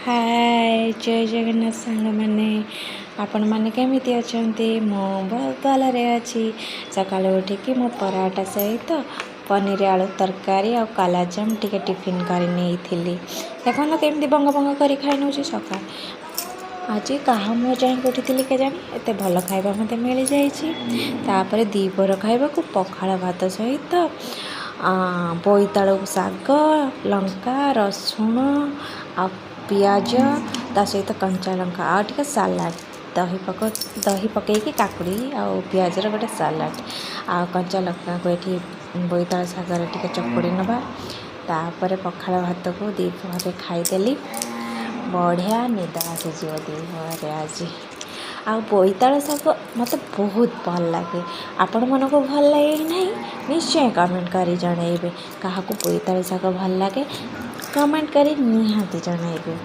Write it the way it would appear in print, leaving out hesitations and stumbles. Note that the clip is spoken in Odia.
ହାଏ, ଜୟ ଜଗନ୍ନାଥ ସାଙ୍ଗମାନେ। ଆପଣମାନେ କେମିତି ଅଛନ୍ତି? ମୁଁ ବହୁତ ଭଲରେ ଅଛି। ସକାଳୁ ଉଠିକି ମୁଁ ପରାଠା ସହିତ ପନିର ଆଳୁ ତରକାରୀ ଆଉ କାଲାଜାମ ଟିକେ ଟିଫିନ୍ କରି ନେଇଥିଲି। ଦେଖନ୍ତୁ, କେମିତି ବଙ୍ଗ ବଙ୍ଗ କରି ଖାଇ ନେଉଛି ସକାଳ। ଆଜି କାହା ମୁହଁ ଚାହିଁକି ଉଠିଥିଲି କେଜାଣି, ଏତେ ଭଲ ଖାଇବା ମୋତେ ମିଳିଯାଇଛି। ତାପରେ ଦ୍ୱିପହର ଖାଇବାକୁ ପଖାଳ ଭାତ ସହିତ ବୋଇତାଳୁ ଶାଗ, ଲଙ୍କା, ରସୁଣ ଆଉ ପିଆଜ, ତା ସହିତ କଞ୍ଚା ଲଙ୍କା ଆଉ ଟିକେ ସାଲାଡ଼, ଦହି ପକେଇକି କାକୁଡ଼ି ଆଉ ପିଆଜର ଗୋଟେ ସାଲାଡ଼। ଆଉ କଞ୍ଚା ଲଙ୍କାକୁ ଏଠି ବୋଇତାଳୁ ଶାଗରେ ଟିକେ ଚକୁଡ଼ି ନେବା। ତାପରେ ପଖାଳ ଭାତକୁ ଦ୍ୱିପହରେ ଖାଇଦେଲି। ବଢ଼ିଆ ନିଦ ଆସିଯିବ ଦ୍ୱିପହରେ ଆଜି। ଆଉ ବୋଇତାଳୁ ଶାଗ ମୋତେ ବହୁତ ଭଲ ଲାଗେ। ଆପଣମାନଙ୍କୁ ଭଲ ଲାଗେ କି ନାହିଁ, ନିଶ୍ଚୟ କମେଣ୍ଟ କରି ଜଣାଇବେ। କାହାକୁ ବୋଇତାଳୁ ଶାଗ ଭଲ ଲାଗେ, କମେଣ୍ଟ କରି ନିହାତି ଜଣାଇବେ।